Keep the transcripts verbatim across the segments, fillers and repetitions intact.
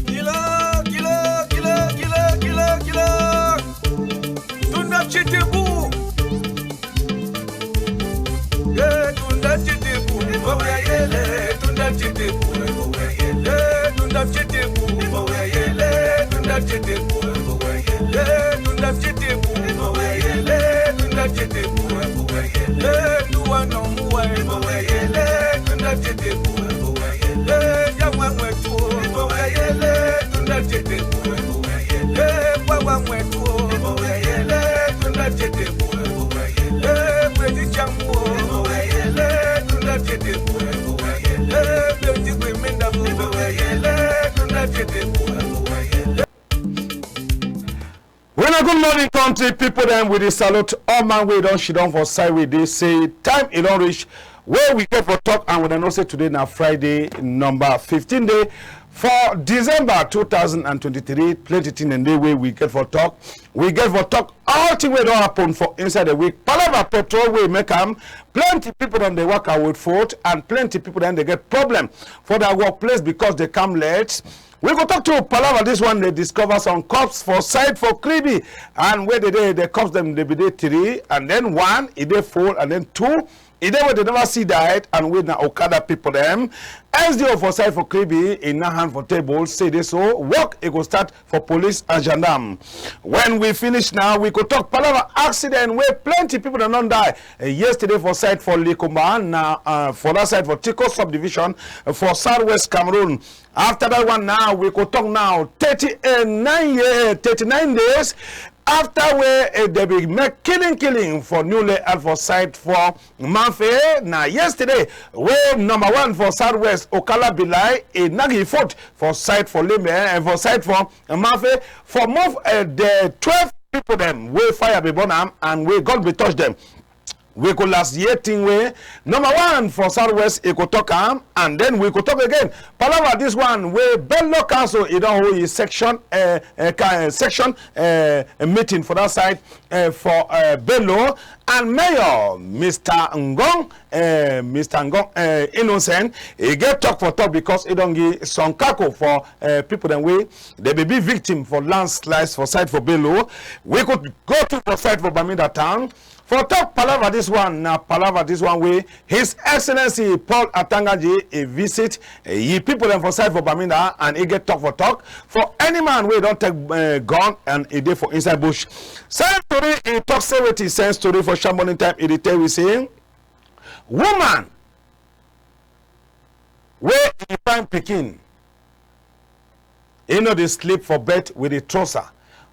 Kilo, kilo, kilo, kilo, kilo, kilo. Tunda tshete bu. Eh, tunda tshete bu. Mbo ya yele, tunda tshete bu. Eh, tunda tshete bu. Mbo ya yele, tunda tshete bu. Eh, tunda tshete bu. Mbo ya yele, tunda tshete bu. Eh, tuwa no muwa. Mbo ya yele, tunda tshete bu. Well, a good morning, country people dem. We dey salute all man wey don sidon for side. We dey say time e don reach wey we get for talk, and we dey know say today na Friday, number fifteen day for December two thousand and twenty-three. Plenty thing dem dey wey we get for talk. We get for talk all thing wey don happen for inside the week. Palava petrol wey make am, plenty people dem dey waka with foot, and plenty people dem dey get problem for their workplace because they come late. We go talk to palava this one. They discover some cops for side for Kribi, and where they dey, the cops dem dey be dey three, and then one e dey full, and then two e dey wey they never see die, and wey na okada people dem. S D O for side for Kribi e knack hand for table, say dey so work e go start for police and gendarme. When we finish now, we go talk palava accident wey plenty people dem don die, eh, yesterday for side for Likomba, na, uh, for that side for Tiko subdivision, uh, for southwest Cameroon. After that one now, we go talk now thirty-nine year, thirty-nine days after wey, eh, they be make killing killing for new layout for side for Mamfe. Na yesterday wey number one for southwest, Okala Bilai, e knack e foot for side for Limbe, eh, for side for Mamfe, for move, eh, the twelve people dem wey fire be burn am and wey gun be touch dem. We go last year thing wey number one for southwest e go talk am, and then we go talk again. Palava this one wey Bello Council e don hold e section, eh, eh, ka-, eh, section, eh, meeting for that side, eh, for, eh, Bello, and mayor Mister Ngong, eh, Mister Ngong, eh, Innocent, e get talk for talk because e don give some kako for, eh, people dem wey they be be victim for landslides for side for Bello. We go go to for side for Bamenda town. For talk palava this one, na palava this one wey His Excellency Paul Atanga Nji e visit, eh, yi people dem for side for Bamenda, and e get talk for talk for any man wey don take, eh, gun and e dey for inside bush. Send tori, e talk say wetin send tori for sharp morning time, e dey tell we say woman wey e find pikin, e no dey sleep for bed with the trouser.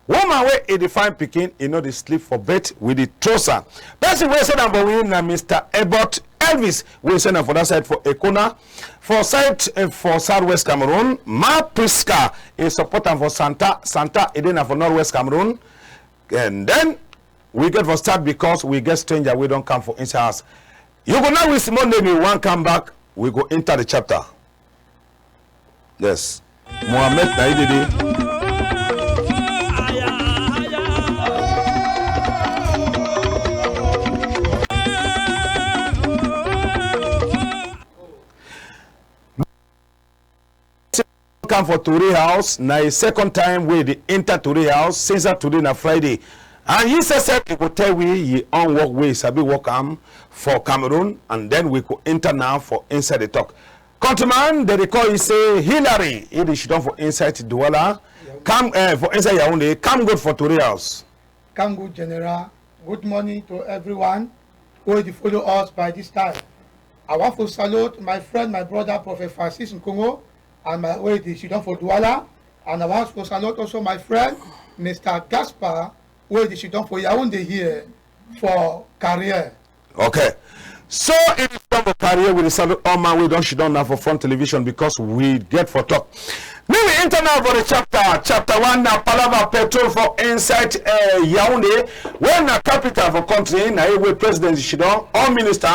Woman wey e dey find pikin, e no dey sleep for bed with the trouser. Person wey send am for we na Mister Ebert Elvis, wey send am for that side for Ekona, for side, eh, for southwest Cameroon. Ma Prisca, e support am for Santa. Santa, e dey na for northwest Cameroon. And then we get for start because we get stranger wey don come for inside house. You go now with small name, you wan come back, we go enter the chapter. Yes. Mohammed na yi dey dey. Come for Tori House, na yi second time wey e dey enter Tori House since that today na Friday. And yi sef sef e go tell we yi own work wey e sabi work am for Cameroon, and then we go enter now for inside the talk. Countryman, they dey call yi say Hillary, e dey sidon for inside Douala. Come, eh, for inside Yaoundé, come good for Tori House. Come good, General. Good morning to everyone wey dey follow us by this time. I want to salute my friend, my brother, Prophet Francis Nkongo, and my wey dey sidon for Douala. And I want to salute also my friend, Mister Gaspar, wey dey sidon for Yaoundé here for Carrière. Okay. So it is time for career with the saddle all man wey don shidon now for front television because we get for talk. Make we enter now for the chapter. Chapter one na palava petrol for inside uh, Yaoundé, wey na capital for country. Na here wey president shidon, all minister,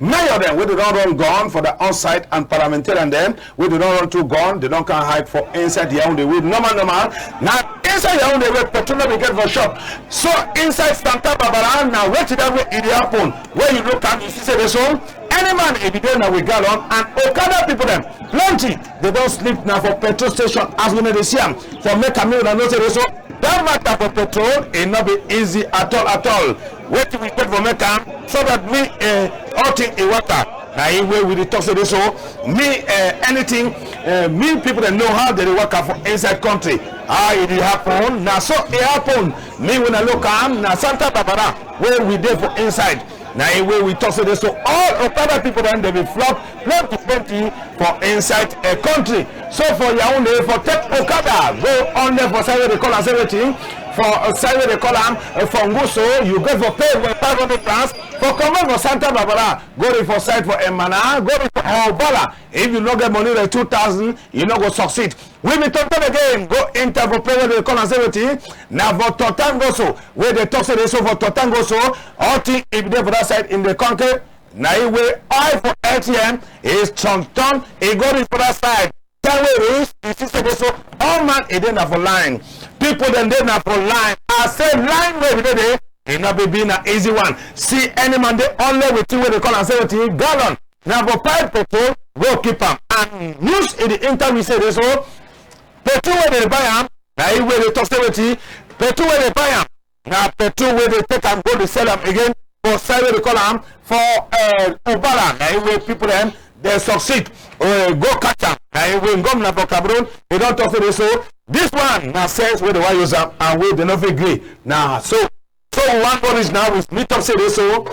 mayor dem wey dey don run gone for the outside and parliamentarian dem wey dey don run too gone, dey don come hide for inside Yaoundé wey normal normal. Na inside Yaoundé wey petrol no be get for shop. So inside Santa Barbara na wetin that wey e dey happen. Wey you look am, you see say dey so any man e be dey na with gallon and okada people dem plenty. Dey don sleep na for petrol station as una dey see am for make am make una know say dey so that matter for petrol e no be easy at all at all. Wetin we get for make am so that me eh, all thing e waka. Na him wey we dey talk say dey so me eh, anything eh, me people dem know how dey dey waka for inside country. How e dey happen? Na so e happen. Me when I look am na Santa Barbara wey we dey for inside. Na him wey we talk say dey so all okada people dem dey be flop plenty plenty for inside a country. So for Yaoundé for take okada go on there for side wey dey call am say wetin for side wey dey call am eh, for Nguso you get for pay for five hundred francs for comot for Santa Barbara go reach for side for Emana go reach for Obala. If you no get money like two thousand you no go succeed. We be tonton again go enter for place wey dey call am say wetin na for Totangoso wey dey talk say dey so for Totangoso all thing e be dey for that side in the country. Na e wey eye for L T M is tonton e go reach for that side. Time wey reach you see say dey so all man e dey na for line. People dem dey na for line. I say line wey we dey dey e no be be na easy one. See any man dey only with thing wey dey call am say wetin gallon. Na for pipe petrol go keep am and news e dey enter we say dey so petrol wey dey buy am na e wey dey talk say wetin petrol wey dey buy am na petrol wey dey take am go dey sell am again for side wey dey call am for uh, Ubala na e wey people dem dey succeed uh, go catch am na e wey governor for Cameroon dey don talk say dey so this one na sense wey dey wan use am and wey dey no fit gree na so So we wan go reach now with meet up say dey so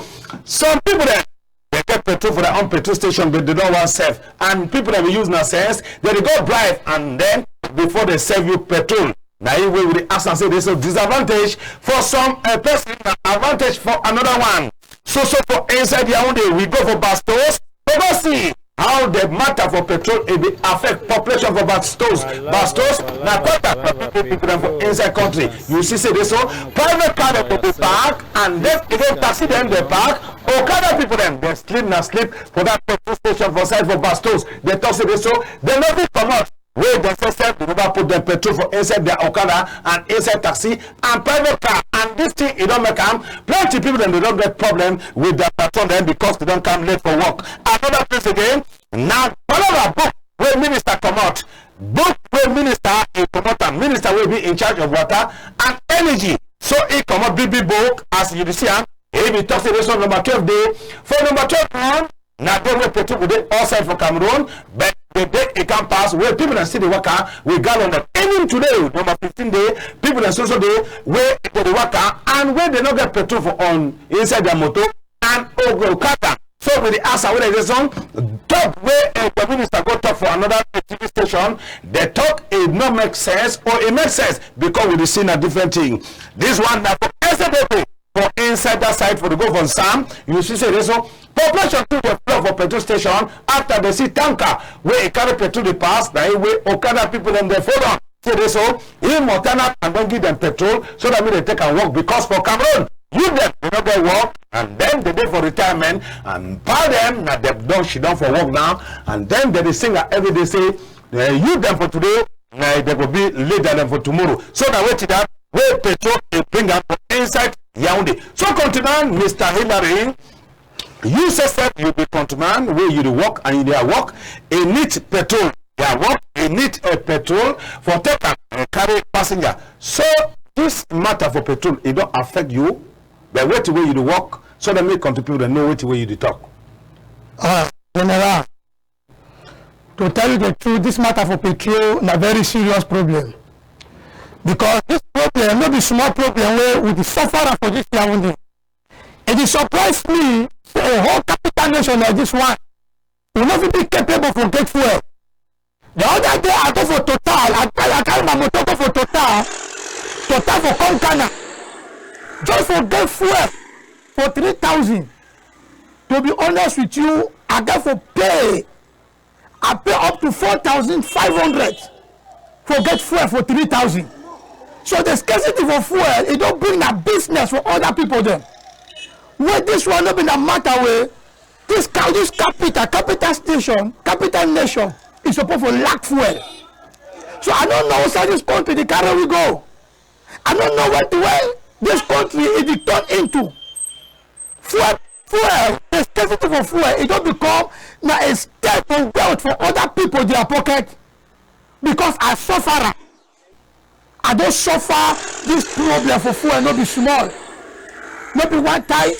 some people dem dey get petrol for their own petrol station but dey don wan serve and people dem dey use na sense dem dey go bribe and then before dem serve you petrol na e wey we dey ask am say dey so disadvantage for some uh, person na advantage for another one so so for inside Yaoundé we go for Bastos we go see how the matter for petrol e dey affect population for Bastos. Bastos na quarter for people people dem for inside country. You see say dey so private car dem go dey park and then again taxi dem dey park. Okada people dem dey sleep na sleep for that petrol station for side for Bastos. Dey talk say dey so dem no fit comot wey dem say sef dey never put dem petrol for inside their okada and inside taxi and private car and this thing e don make am plenty people dem dey don get problem with their patron dem because dey don come late for work. Another place again na palava book wey minister comot book wey minister e comot am minister wey be in charge of water and energy so e comot big big book as you dey see am e be talk say this one number twelve dey for number twelve one na day wey petrol go dey outside for Cameroon but the day e come pass wey people dem still dey waka with gallon dem even today number fifteen day people dem so so dey wey dey dey waka and wey dey no get petrol for on inside their motor and okada so we dey ask am whether e dey some talk wey eh, the minister go talk for another T V station the talk e no make sense or e make sense because we dey see na different thing this one na for S A P P for inside that side for the go for Nsam you see say dey so population too dey flow for petrol station after dey see tanker wey e carry petrol dey pass na e wey okada people dem dey follow am say dey so e montana and don give dem petrol so that make dem take am work because for Cameroon youth dem dey no get work and then dey dey for retirement and pa dem na dem don shidon for work now and then dem dey sing am every day say eh, youth dem for today na dem go be leader dem for tomorrow so na wetin that wey petrol dey bring am for inside Yaoundé. So countryman Mister Hillary, you say sef you be countryman wey you dey work and you dey work, e need petrol. Their work e need a petrol for take am uh, carry passenger. So this matter for petrol e don affect you. But wetin wey you dey work so that make country people dem know wetin wey you dey talk. Ah, General, to tell you the truth this matter for petrol na very serious problem because this problem no be small problem wey we dey suffer am for this Yaoundé. E dey surprise me say a whole capital nation like this one we no fit be capable for get fuel. The other day I go for Total, I carry I carry my motor go for Total, Total for Konkana, just for get fuel for three thousand. To be honest with you, I get for pay. I pay up to four thousand five hundred for get fuel for three thousand. So the scarcity for fuel, e don bring na business for other people dem. Wey this one no be na matter wey this ca-, this capital, capital station, capital nation, e suppose for lack fuel. So I no know which side this country dey carry we go. I no know wetin wey this country e dey turn into. Fuel, fuel, the scarcity for fuel, e don become na a step for wealth for other people their pocket. Because I suffer am. I don suffer this problem for fuel, no be small. No be one time.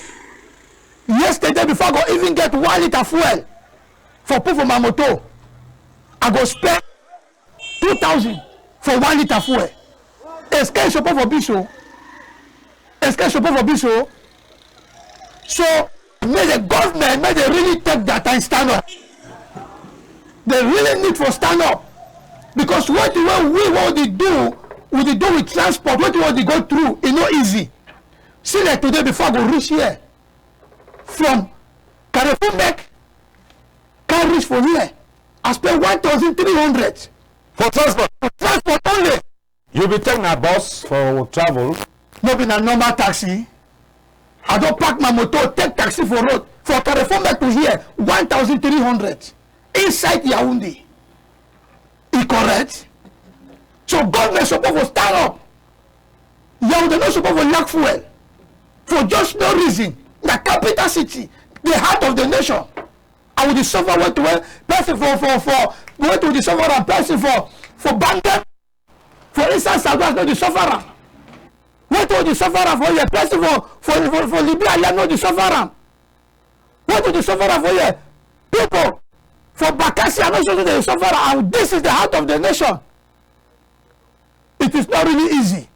Yesterday, before I go even get one litre fuel for put for my motor, I go spend two thousand for one litre fuel. Est-ce que e suppose for be so? Est-ce que e suppose for be so? So, make the government, make dem really take their time, stand up. Dem really need for stand up. Because wetin wey we, wey we dey do, we dey do with transport, wetin wey we dey go through, e no easy. See, like today, before I go reach here, from Carrefour Mec, carry reach for here, I spend one thousand three hundred. For transport? For transport only. You be take na bus for travel? No be na normal taxi. I don park my motor, take taxi for road, for Carrefour Mec to here, one thousand three hundred. Inside Yaoundé. E correct? So government suppose for stand up. Yaoundé no suppose for lack fuel. For just no reason. Na capital city, the heart of the nation. And we dey suffer wetin wey person for, for, for, wetin we dey suffer am, person for, for Bangem, for inside Southwest no dey suffer am. Wetin we dey suffer am for here, person for, for, for, for Libya land no dey suffer am. Wetin we dey suffer am for here, people for Bakassi, I no sure say dem dey suffer am. And this is the heart of the nation. It is not really easy.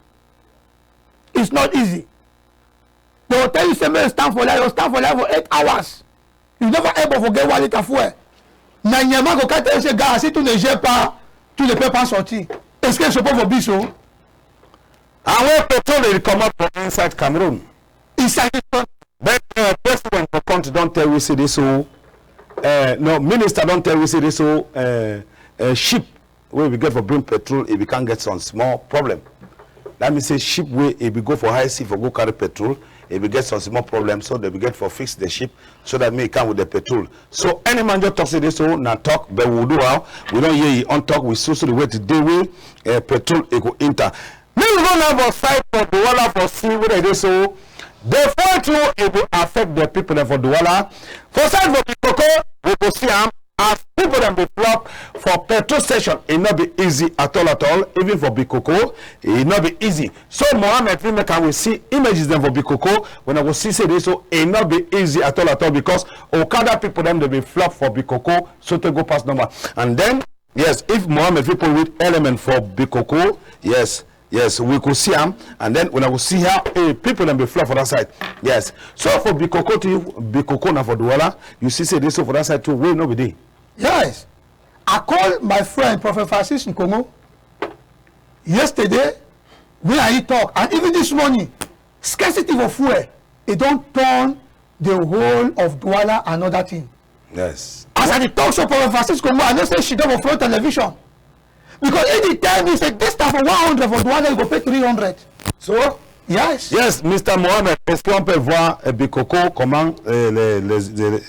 It's not easy. Dem go tell you say make you stand for line, you stand for line for eight hours. You never able for get one litre fuel. Na nyama go come tell you say, gars, si tu ne gères pas, tu ne peux pas sortir. Est-ce que e suppose for be so? And wey petrol dey comot for inside Cameroon. Inside this country. But, uh, president for country don tell we say this so, uh, no, minister don tell we say this so, uh, uh, ship wey we get for bring petrol, e be can get some small problem. That mean say ship wey e be go for high sea for go carry petrol, e be get some small problem, so dem be get for fix the ship so that make e come with the petrol. So any man just talk say this so na talk, but we do how we don hear e on talk, we so so the way today wey, uh, petrol e go enter. Make we go now for side for Douala for see whether e dey so. The fuel too, e go affect the people dem for Douala. For side for Bikoko, we go see am as people dem dey flop for petrol station. E no be easy at all, at all. Even for Bikoko, e no be easy. So Mohammed fit make am we see images dem for Bikoko. When I go see say this so, e no be easy at all, at all, because okada people dem dey be flop for Bikoko, so tey go pass number. And then, yes, if Mohammed fit put with element for Bikoko, yes, yes, we go see am, and then when I go see how, eh, people dem be flop for that side. Yes. So for Bikoko to you, Bikoko na for Douala, you see say this so for that side too, wey no be dey. Yes. I call my friend Prophet Francis Nkongo yesterday, we and he talk, and even this morning, scarcity for fuel, e don turn the whole of Douala another thing. Yes. As I dey talk so, Prophet Francis Nkongo, I know say she dey for front television. Because e dey tell me say this time for one hundred for Douala, you go pay three hundred. So? Yes. Yes, Mister Mohammed, est-ce qu'on peut voir, euh, Bikoko, comment, euh, les, les, les,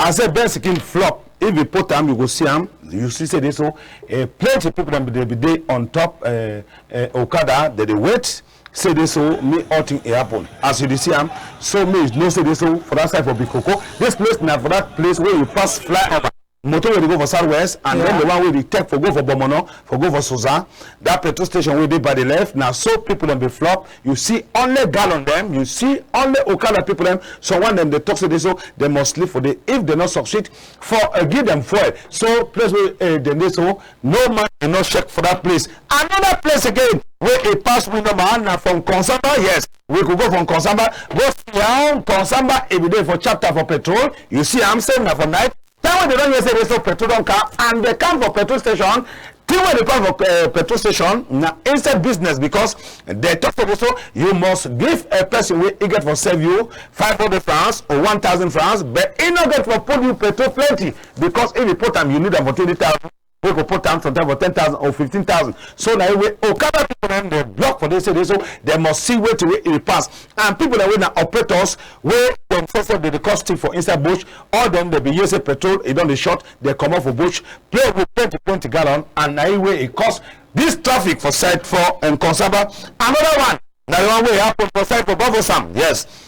I say best skin flop. If you put am, you go see am. You see say this so, eh, plenty people dem dey be dey on top, eh, eh, okada. Dem dey wait. Say this so, me all thing e happen. As you dey see am, so me you know say this so for that side for Bikoko. This place na for that place wey you pass fly over. Motor wey dey go for Southwest, and then, yeah, the one wey dey take for go for Bomono, for go for Soza, that petrol station wey dey by the left, na so people dem be flop. You see only gallon dem, you see only okada people dem. So one dem dey talk say this so dem must sleep for there if dem no succeed for, uh, give dem fuel. So place wey, uh, dem dey so, no man e no shake for that place. Another place again wey e pass we normal na for Nkongsamba. Yes, we could go for Nkongsamba, go see how Nkongsamba e be dey for chapter for petrol. You see am say na for night. And when dem don hear say dey so petrol don come, and dem come for petrol station, thing wey dem come for, eh, petrol station na inside business, because dem talk say dey so you must give a person wey e get for serve you five hundred francs or one thousand francs, but e no get for put you petrol plenty, because if you put am, you need am for twenty thousand. Wey go put am sometimes for ten thousand or fifteen thousand. So na e wey okada people dem dey block for dey say dey so dem must see wetin wey e pass. And people dem wey na operators wey dem say say dem dey cause thief for inside bush, all dem dey be hear say petrol e don dey short, dey comot for bush, play with plenty plenty gallon, and na e wey e cause this traffic for side for Nkongsamba. Another one na the one wey happen for side for Bafoussam. Yes.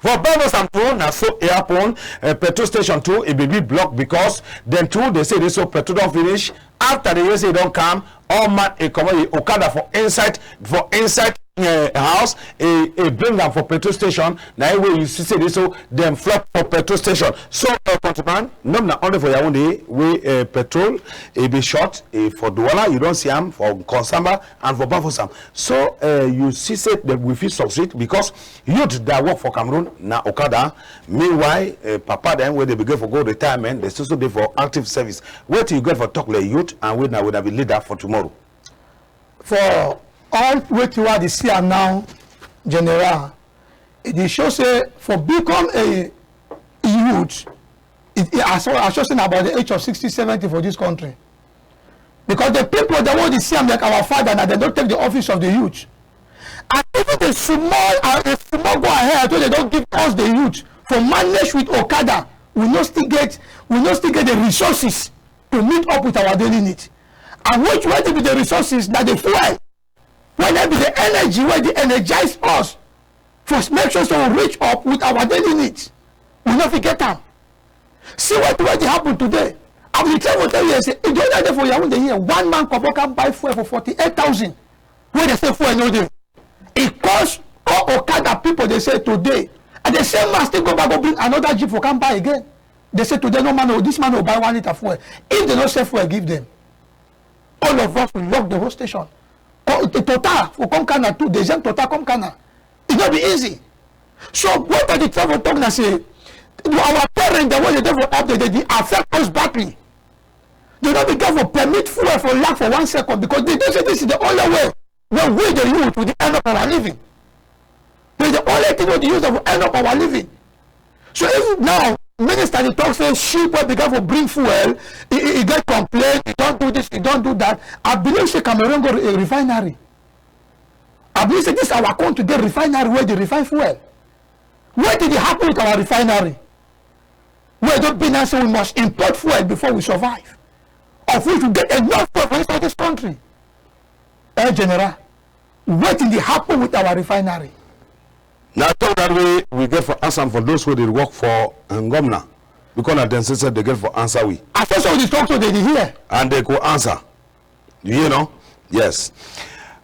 For Bafoussam too, na so e happen. Eh, petrol station too, e be big block because dem too dey say dey so petrol don finish. After dey hear say e don come, all man e comot e okada for inside, for inside, eh, house, e, e bring am for petrol station. Na e wey you see say dey so dem flop for petrol station. So, eh, countryman, no be na only for Yaoundé wey, eh, petrol e be short, eh, for Douala you don see am, for Nkongsamba and for Bafoussam. So, eh, you see say dem we fit succeed because youth that work for Cameroon na okada. Meanwhile, eh, papa dem wey dey begin for go retirement, dey still dey for active service. Wetin you get for talk like youth and wey na wey na be leader for tomorrow? For all wetin wey I dey see am now, General, e dey show say for become a youth, it, it, I saw, I sure say na about the age of sixty, seventy for this country. Because the people dem wey dey see am like our father, na dem don take the office of the youth. And even the small, uh, the small go ahead wey dem don give us the youth for manage with okada, we no still get, we no still get the resources to meet up with our daily need. And which wey dey be the resources na the fuel. Wey na be the energy wey dey energize us for make sure say we reach up with our daily needs. We no fit get am. See wetin wey dey happen today. I be try for tell you say, e the other day for Yaoundé here, one man comot come buy fuel for forty-eight thousand. Wey dey say fuel no dey. E cause all okada people dey say today, and the same man still go back go bring another jeep for come buy again. Dey say today no man, no, this man no buy one litre fuel. If dem no sell fuel give dem, all of us we lock the whole station. Co-, the Total for come Kana too, deuxième Total come Kana. E no be easy. So wetin I dey try for talk na say our parents dem wey dey dey for up there, dey dey affect us badly. Dey no be get for permit fuel for lack for one second because dey know say this is the only way wey we the youth we dey earn up our living. Dey the only thing wey dey use am for earn up our living. So if now minister dey talk say ship wey be get for bring fuel, e, e, e get complaint, e don do this, e don do that, I believe say Cameroon go re-, refinery. I believe say this our country get refinery wey dey refine fuel. Wetin dey happen with our refinery? Wey don be now say we must import fuel before we survive. Of which we get enough fuel for inside this country. Eh, General, wetin dey happen with our refinery? Na talk that wey we get for answer am for those wey dey work for, um, Ngomna. Because na dem say, say dey get for answer we. I say so we dey talk so dey dey hear. And dey go answer. You hear, no? Yes.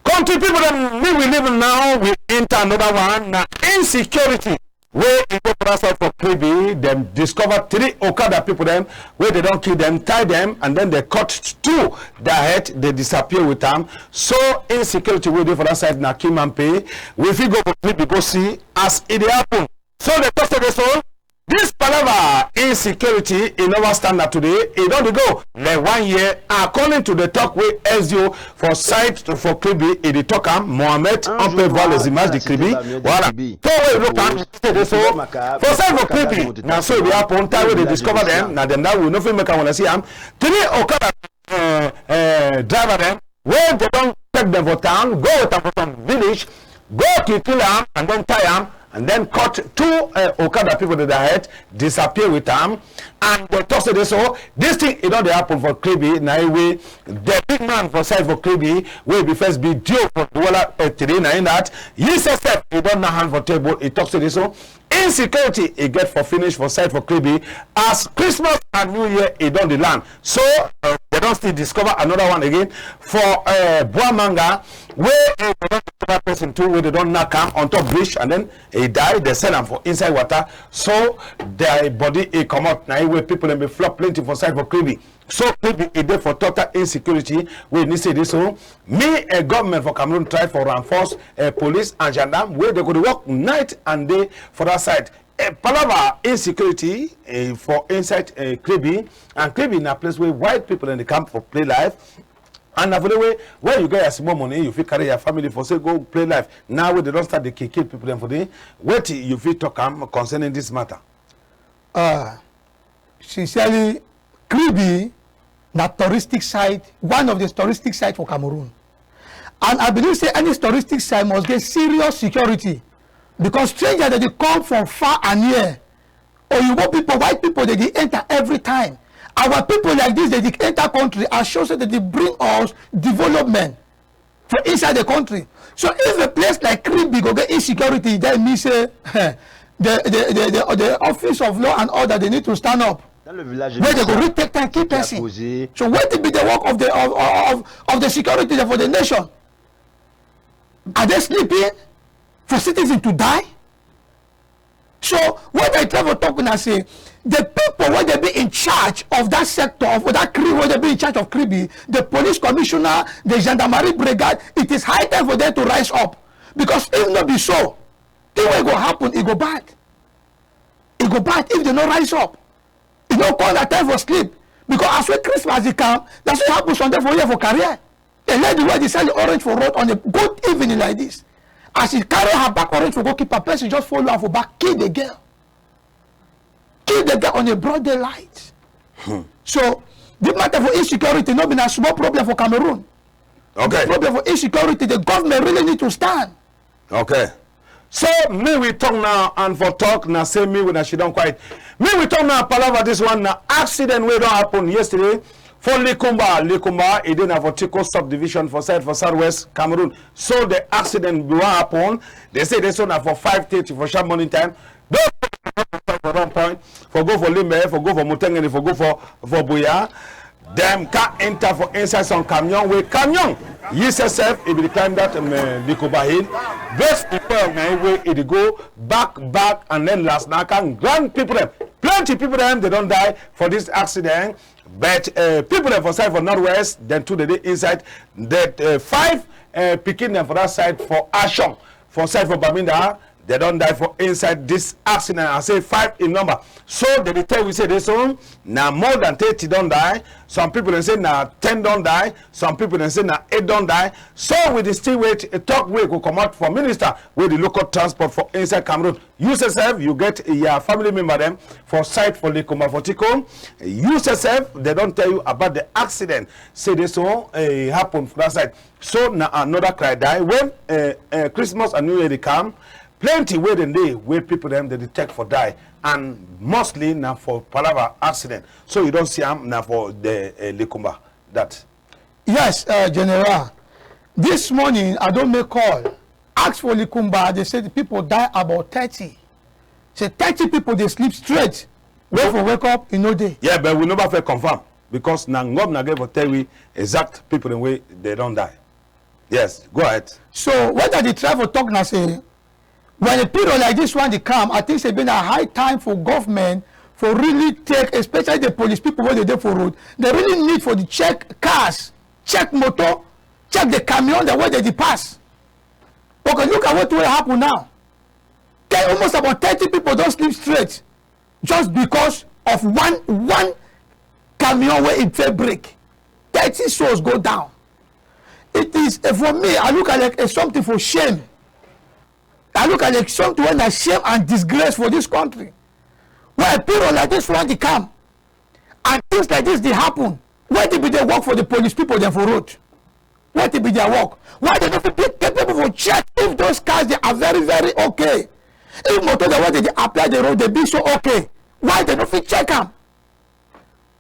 Country people dem, make we leave now, we enter another one. Na insecurity wey e dey for that side for Kribi, dem discover three okada people dem wey dey don kill dem, tie dem, and then dey cut two their head, dey disappear with am. So insecurity wey dey for that side na kill man pay. We fit go for Kribi go see as e dey happen. So dey talk say dey so this palava insecurity e never start na today, e don dey go like one year, according to the talk wey S D O for side for Kribi e dey talk am, Mohammed Ompe voit les images de Kribi. Voilà. So wey you look am, say dey so for side for Kribi na so e dey happen. Time wey dey discover dem, na dem that we no fit make am una see am. Three okada, eh, eh, driver dem wey dey don take dem for town, go with am for some village, go kill kill am, and then tie am, and then cut two, eh, okada people dey their head, disappear with am. And dey talk say dey so this thing e don dey happen for Kribi. Na e wey the big man for side for Kribi wey be first be D O for Douala, eh, today na e that he say sef e don knack hand for table. E talk say dey so insecurity e get for finish for side for Kribi as Christmas and New Year e don dey land. So, uh, dey don still discover another one again for, uh, Buamanga, wey, uh, dey don discover person too wey dey don knack am on top bridge, and then e die. Dey send am for inside water, so their body e comot. Na e wey people dem be flop plenty for side for Kribi. So Kribi e dey for total insecurity wey need say dey so. Me, a government for Cameroon try for reinforce, eh, police and gendarme wey dey go dey work night and day for that side. Eh, palava insecurity, eh, for inside, eh, Kribi, and Kribi na place wey white people dem dey come for play life. And na for the way, when you get your small money, you fit carry your family for say go play life. Now wey dem don start dey kill, kill people dem for there, wetin you fit talk am concerning this matter? Uh, sincerely, Kribi na touristic site, one of the touristic site for Cameroon. And I believe say any touristic site must get serious security, because stranger dem dey come from far and near. Oyibo people, white people, dem dey enter every time. Our people like this, dem dey enter country and show say dem dey bring us development for inside the country. So if a place like Kribi go get insecurity, then mean say the, the, the, the, the office of law and order, dem need to stand up. Wey dem go really take time kill person. So wetin be the work of the, of, of, of, of the security for the nation? Are they sleeping for citizen to die? So what I try for talk na say, the people wey dey be in charge of that sector, of that Kri-, wey dey be in charge of Kribi, the police commissioner, the gendarmerie brigade, it is high time for them to rise up. Because if no be so, thing wey go happen, e go bad. E go bad if dem no rise up. E no call na time for sleep. Because as wey Christmas dey come, na so e happen Sunday for here for Carrière. A lady wey dey sell orange for road on a good evening like this, as she carry her bag orange for go keep, a person just follow her for back, kill the girl. Kill the girl on a broad daylight. So, the matter for insecurity no be na small problem for Cameroon. Okay. The problem for insecurity, the government really need to stand. Okay. So, me we talk now, and for talk, na say me we na she don quiet. Me we talk now, palava, this one na accident wey don happen yesterday for Likumba. Likumba, e dey na for Tiko subdivision for side for southwest Cameroon. So, the accident be wan happen. Dem say this one na for five thirty for sharp morning time. Those for run point, for go for Limbe, for go for Mutengene, for go for, for Buea. Dem car enter for inside some camion wey camion, you say sef, e be dey climb that, um, uh, Likumba hill. Vex e tell me wey e dey go back, back, and then last na can grand people dem. Plenty people dem, dem don die for this accident. But, uh, people dem for side for northwest, dem too dem dey inside. That, uh, five, uh, pikin dem for that side for Ashong, for side for Bamenda, dem don die for inside this accident. I say five in number. So dem dey tell we say this one na more than thirty don die. Some people dem say na ten don die. Some people dem say na eight don die. So we dey still wait a talk wey go comot for minister wey dey look up transport for inside Cameroon. You sef, you get your family member dem for side for Likumba for Tiko. You sef, dem don tell you about the accident. Say this one, eh, happen for that side. So na another cry die when, eh, eh, Christmas and New Year dey come. Plenty wey dem dey, wey people dem dey take for die, and mostly na for palava accident. So you don see am na for the, eh, Likumba that. Yes, uh, General. This morning, I don make call. Ask for Likumba, dem say the people die about thirty. Say thirty people dey sleep straight. Wait for wake up, e no dey. Yeah, but we never fit confirm because na governor get for tell we exact people dem wey dem don die. Yes, go ahead. So, what I dey try for talk na say, when a period like this one dey come, I think say be na high time for government for really take, especially the police people wey dey dey for road, dem really need for the check cars, check motor, check the camion dem wey dey dey pass. Okay, look at wetin wey happen now. Then almost about thirty people don sleep straight just because of one, one camion wey e fail brake. Thirty souls go down. It is, eh, for me, I look at like a something for shame. I look at like something wey na shame and disgrace for this country. Why people like this one dey come? And things like this dey happen. Wetin be the work for the police people dem for road? Wetin be their work? Why dem no fit pick, take people for check if those cars dem are very, very okay? If motor dem wey dem dey apply the road dey be so okay, why dem no fit check am?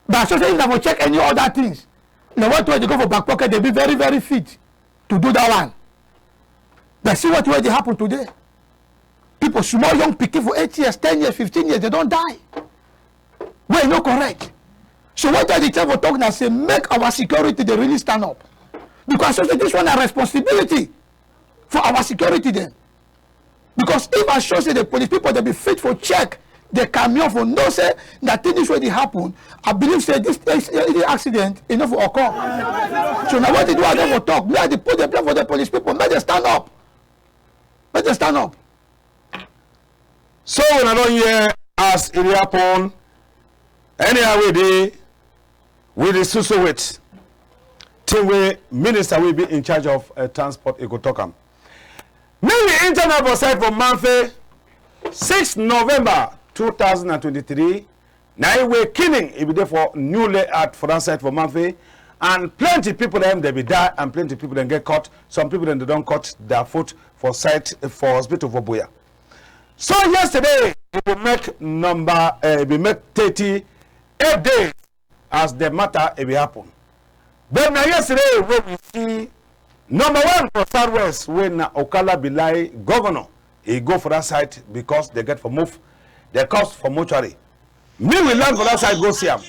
But so say if na for check any other things, na what wey dey go for back pocket, dem be very, very fit to do that one. But see what wey dey happen today. People, small young pikin for eight years, ten years, fifteen years, dem don die. Wey e no correct. So what I dey try for talk na say make our security dem really stand up. Because so say this one na responsibility for our security dem. Because if I show say the police people dem be fit for check the camion for know say na thing this wey dey happen, I believe say this, this, this accident e no for occur. So na wetin do I don for talk. Me I dey put the blame for the police people. Make dem stand up. Make dem stand up. So wuna don hear as e dey happen. Anyhow wey dey, we dey so so wait. Thing wey minister wey be in charge of, uh, transport, e go talk am. Make we enter now for side for Mamfe, six November two thousand and twenty-three. Na e wey killing e be dey for new layout for that side for Mamfe, and plenty people dem dey be die and plenty people dem get cut. Some people dem dey don cut their foot for side for hospital for Buea. So yesterday e be make number, eh, e be make thirty-eight days as the matter e be happen. But na yesterday wey we see number one for Southwest, wey na Okala Bilai governor, e go for that side because they get for move the corpse for mortuary. Me we land for that side go see am.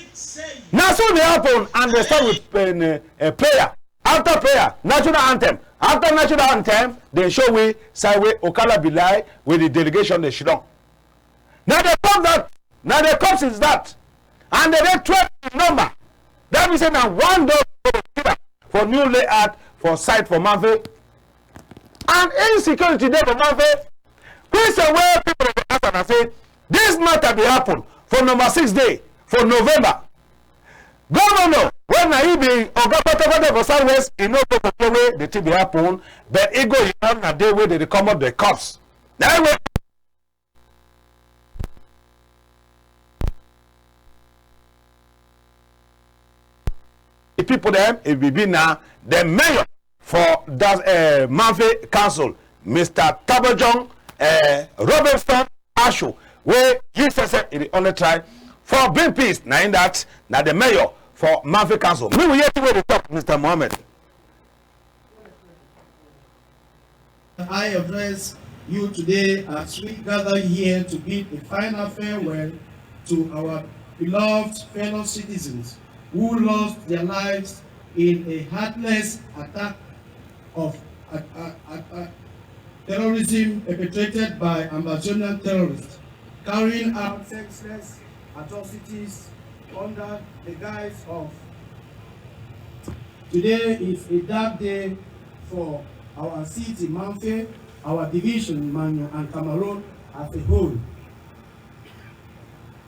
Na so dey happen and dey start with, eh, eh, prayer. After prayer, national anthem. After national anthem, dem show we side wey Okala Bilai with the delegation dey sidon. Na the corpse that, na the corpse is that. And dem dey twelve in number. That mean say na one dog go dey kill am for new layout for side for Mamfe. And insecurity dey for Mamfe. Question wey people dey ask am na say, this matter be happen for number six day for November. Governor, wey na e be oga patapata for Southwest, e no go for day wey the thing be happen, but e go yarn na day wey dem dey comot the corpse. Na e wey the people dem, e be be na the mayor for that, eh, Mamfe Council, Mister Tabojong, eh, Robinson Ashu, wey he say say e dey only try for bring peace. Na him that, na the mayor for Mamfe Council. Me we hear thing wey dey talk, Mister Mohammed. I address you today as we gather here to bid a final farewell to our beloved fellow citizens who lost their lives in a heartless attack of, uh, uh, uh, uh, terrorism perpetrated by Ambazonian terrorists carrying out senseless atrocities under the guise of. Today is a dark day for our city, Mamfe, our division, Manyu, and Cameroon as a whole.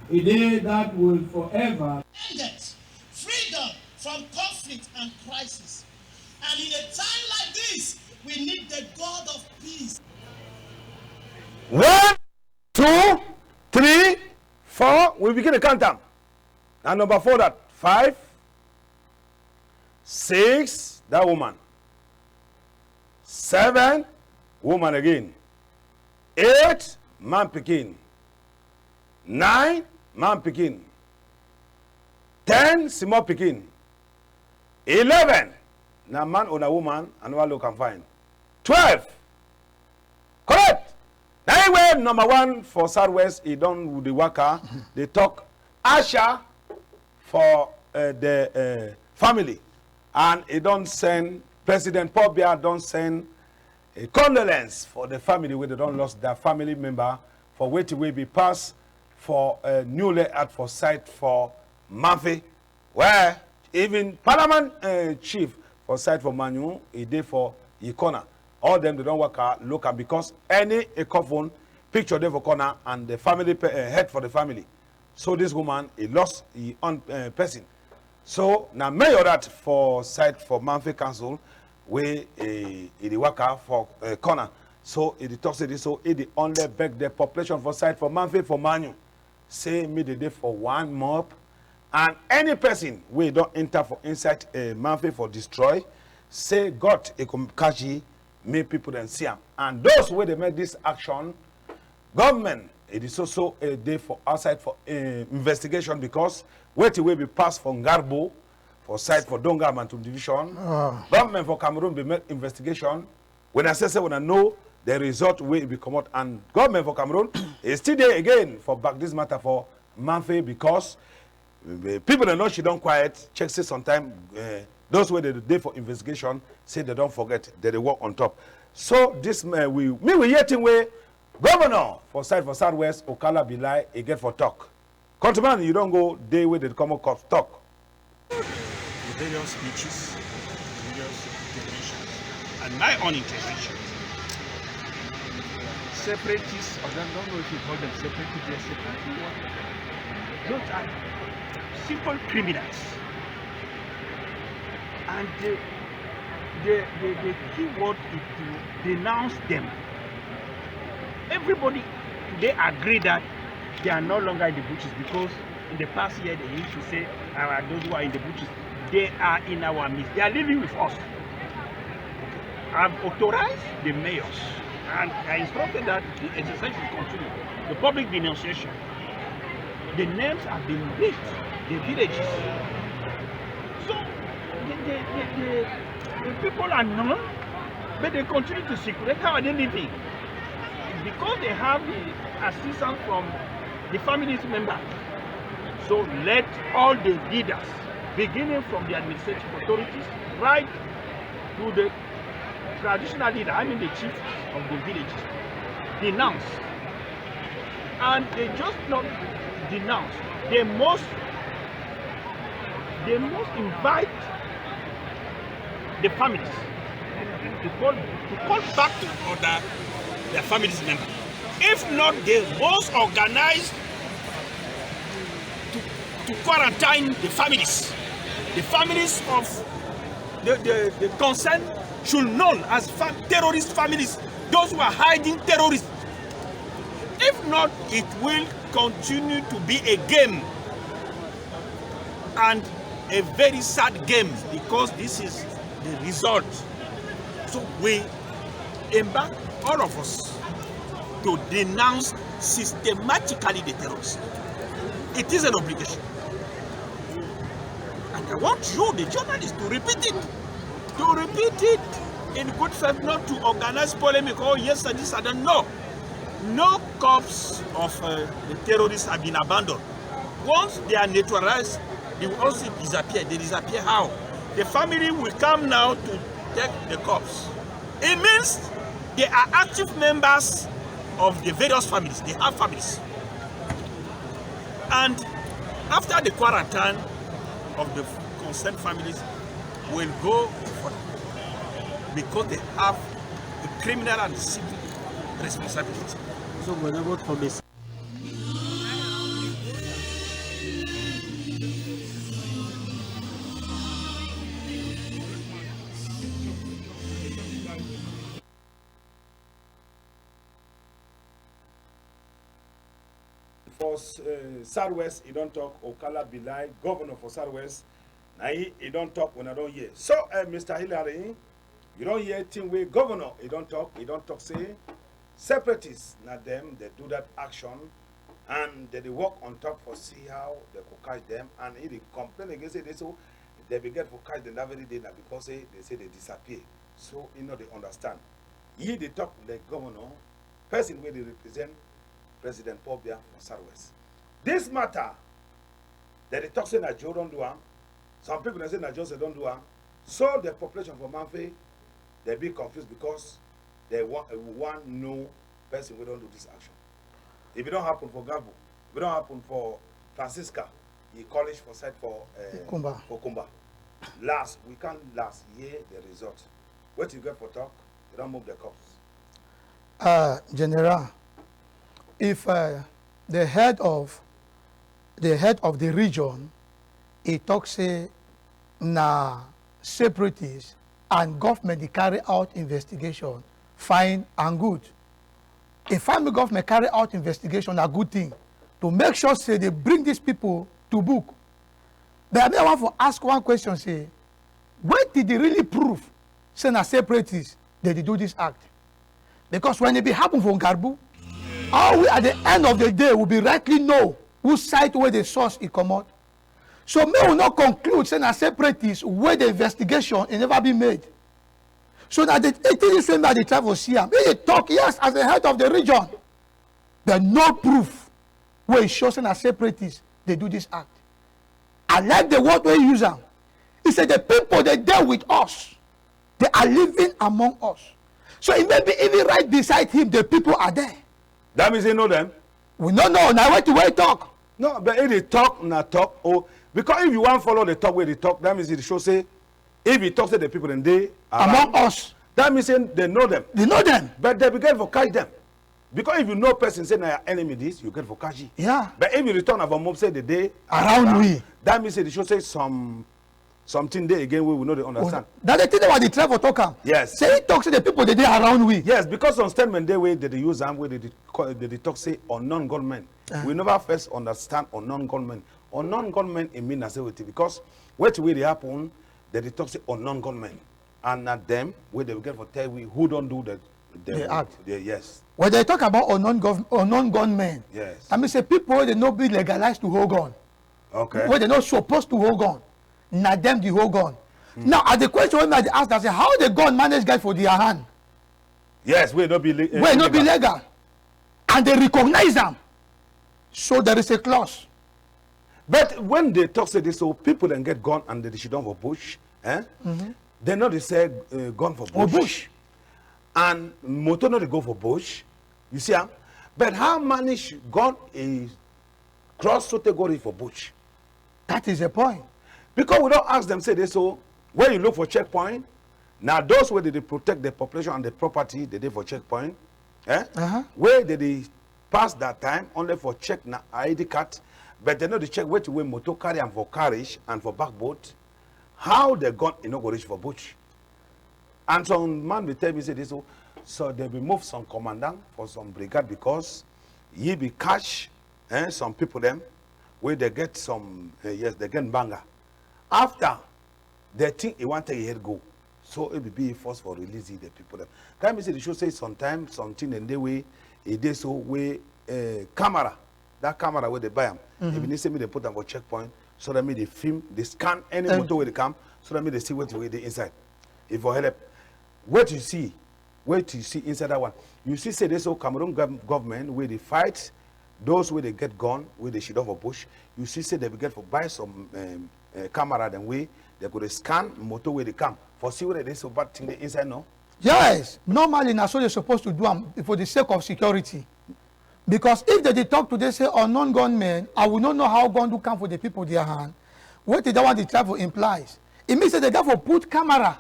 A day that will forever. Ended. Freedom from conflict and crisis. And in a time like this, we need the God of peace. One, two, three, four. We begin to count am. Na number four that. Five, six, that woman. Seven, woman again. Eight, man pikin. Nine, man pikin. Ten, small pikin. Eleven, na man or na woman, I never look and find. Twelve. Correct. Na him wey number one for Southwest, e don dey waka, dey talk Asha for, eh, the, eh, family, and e don send, President Paul Biya don send a condolence for the family wey dem don lost their family member for wetin wey be pass for, eh, new layout for side for Mamfe. Well, even Parliament, eh, chief for side for Manyu, e dey for yi corner. All dem, dem don waka look am because any a coffin picture dey for corner and the family pe-, eh, head for the family. So this woman, e lost yi own, eh, person. So na mayor that for side for Mamfe Council wey, eh, e dey waka for, eh, corner. So e dey talk say this, so e dey only beg the population for side for Mamfe for Manyu, say make dem dey for one mop, and any person wey don enter for inside, eh, Mamfe for destroy, say God e go catch yi, make people dem see am. And those wey dey make this action, government, e dey so so, eh, dey for outside for, eh, investigation, because wetin wey be pass for Ngarbuh, for side for Donga Mantung division, ah, government for Cameroon be make investigation. When I say say, when I know the result wey e be comot, and government for Cameroon, e still dey again for back this matter for Mamfe, because, eh, people dem don, she don quiet, check say sometime, eh, those wey dey dey for investigation say dem don forget, dem dey work on top. So this, eh, we, me we hear thing wey governor for side for Southwest, Okala Bilai, e get for talk. Countryman, you don go dey wey dey come up talk. The various speeches, the various interventions, and my own intervention. Separatists, I don't, don't know if you call them separatists, they're separatists, what? Those are simple criminals. And the, the, the, the key word is to denounce them. Everybody today agree that they are no longer in the bushes because in the past year they used to say, "Ah, those who are in the bushes, they are in our midst. They are living with us." I've authorized the mayors and I instructed that the exercise should continue. The public denunciation. The names have been leaked, the villages. So the, the, the, the, the people are known, but they continue to circulate. How are they living? Because they have the assistance from the family's member. So let all the leaders, beginning from the administrative authorities, right to the traditional leader, I mean the chief of the village, denounce. And they just not denounce. They must, they must invite the families to call, to call back to order their families member. If not, they must organize to, to quarantine the families. The families of the, the, the concern should known as fam-, terrorist families, those who are hiding terrorists. If not, it will continue to be a game and a very sad game because this is the result. So we embark all of us to denounce systematically the terrorists. It is an obligation. And I want you, the journalists, to repeat it. To repeat it in good faith, not to organize polemic. "Oh, yes, sir, this, sir, that." No. No corpse of, uh, the terrorists have been abandoned. Once they are neutralized, they will also disappear. They disappear how? The family will come now to take the corpse. It means they are active members of the various families. They have families. And after the quarantine of the concerned families, will go for, because they have a criminal and civil responsibility. So we never promise. For, uh, Southwest, e don talk, Okala Bilai, governor for Southwest, na yi e don talk, una don hear. So, uh, Mister Hillary, you don hear thing wey governor e don talk? E don talk say separatists na dem dey do that action, and dem dey work on top for see how dem go catch dem, and e dey complain again say dey so dem be get for catch dem that very day na because say dem say dem disappear. So e no dey understand. Yi dey talk like governor, person wey dey represent President Paul Biya for Southwest. This matter, dem dey talk say na Joe don do am. Some people dey say na Joseph don do am. So the population for Mamfe, dem be confused because dem wan, wan know person wey don do this action. If e don happen for Gabu, if e don happen for Francisca, e college for side for, eh, Kumba. For Kumba. Last, we can last hear the result. Wetin you get for talk? Dem don move the corpse. Uh, General, if, uh, the head of, the head of the region, he talk say na separatists and government dey carry out investigation, fine and good. If fine make government carry out investigation, na good thing to make sure say dem bring these people to book. But I mean, I want for ask one question, say, wetin dey really prove say na separatists dem dey do this act? Because when e be happen for Ngarbu, all we at the end of the day we be rightly know whose side wey the source e comot. So make we no conclude say na separatists wey the investigation e never be made. So na the thing same I dey try for see am. He dey talk, yes, as the head of the region, but no proof wey show say na separatists dey do this act. I like the word wey he use am. He say the people dem dey with us, they are living among us. So e maybe even right beside him, the people are there. That means he know them? We no know. Na wetin wey he talk. No, but if he talk, na talk. Oh, because if you wan follow the talk wey he talk, that means he show say if he talk say the people dem dey around, among us, that means say dem know them. Dem know them. But dem be get for catch them. Because if you know person say na your enemy this, you get for catch it. Yeah. But if you return am for mop say they dey around we, that mean say they show say some something dey again wey we no dey understand. That the thing wey I dey try for talk am. Yes. Say he talk say the people dey dey around we. Yes, because some statement dey wey they dey use am wey they dey co-, they dey talk say unknown gunmen. Uh. We never first understand unknown gunmen. Unknown gunmen e mean na say wetin? Because wetin wey dey happen, they dey talk say unknown gunmen. And na dem wey dey get for tell we who don do the, the act. Yes. When they talk about unknown gov-, unknown gunmen, yes, I mean say people wey dey no be legalized to hold gun. Okay. Wey dey no suppose to hold gun. Na dem dey hold gun. Hmm. Now, as the question wey me I dey ask, I say, how the gun manage get for their hand? Yes, wey no be le-, eh, wey no be legal. And they recognize am. So there is a clause. But when they talk say this, so people dem get gun and they sit down for bush, eh? Mm-hmm. They no dey sell, uh, gun for bush. For bush. And motor no dey go for bush. You see am? But how manage gun e cross so take go reach for bush? That is the point. Because we don ask them say this, so when you look for checkpoint, na those wey dey dey protect the population and the property, they dey for checkpoint, eh? Uh-huh. Wey they dey pass that time only for check na I D card, but they no dey check wetin wey motor carry am for carriage and for back boot. How the gun e no go reach for bush? And some man be tell me say this, so, so they be move some commandant for some brigade because he be catch, eh, some people dem wey they get some, eh, yes, they get banga. After the thing e wan take e head go, so e be be force for release the people dem. That mean say they show say sometimes something dem dey wey e dey so wey, eh, camera, that camera wey they buy am, mm-hmm, e be need say me they put am for checkpoint so that me they film, they scan any motor wey dey come so that me they see wetin wey dey inside. If for help, what you see, what you see inside that one, you see say this whole Cameroon gov-, government wey dey fight those wey dey get gun, wey dey sit down for bush, you see say they be get for buy some, um, uh, camera dem wey they go dey scan motor wey dey come for see whether they so bad thing dey inside, no? Yes, normally na so they supposed to do am for the sake of security. Because if they dey talk today say unknown gunmen, I will not know how gun do come for the people their hand. Wetin that one dey try for implies? E mean say they get for put camera.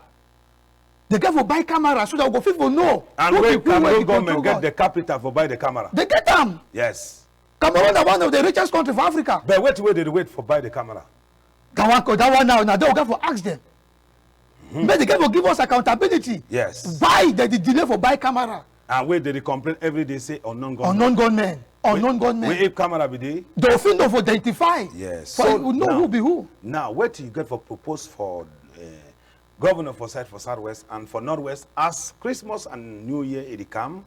They get for buy camera so that we go fit for know. And who wey be who, wey Cameroon be government control get gun. The capital for buy the camera? They get am. Yes. Cameroon na one of the richest country for Africa. But wait, wait, they wait for buy the camera. That one, that one now, now they go get for ask them. Mm-hmm. Make they get for give us accountability. Yes. Why they dey delay for buy camera? And wey they dey complain every day say unknown gunmen. Unknown gunmen. Unknown gunmen. Wey if camera be dey, they fit know for identify. Yes. For so know now, who be who. Now, what you get for propose for, uh, governor for side for Southwest and for Northwest as Christmas and New Year e dey come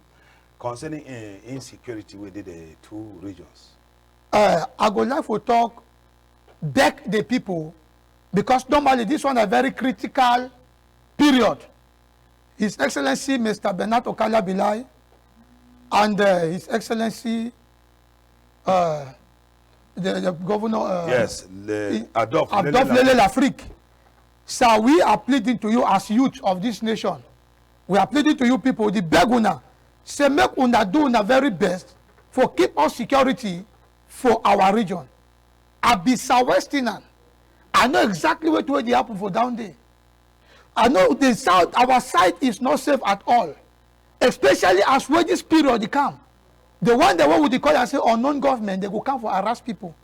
concerning, uh, insecurity wey dey the two regions? Uh, I go like for talk beg the people, because normally this one a very critical period. His Excellency Mister Bernard Okalia Bilai and, uh, His Excellency, uh, the, the governor, uh, yes, le, I, Adolphe Lele Lafrique. Sir, we are pleading to you as youth of this nation. We are pleading to you people, the beg una, say make una do una very best for keep us security for our region. I be Southwesterner. I know exactly wetin wey dey happen for down there. I know the south, our side is not safe at all. Especially as wey this period dey come. The one dem wey we dey call am say unknown government, they go come for harass people.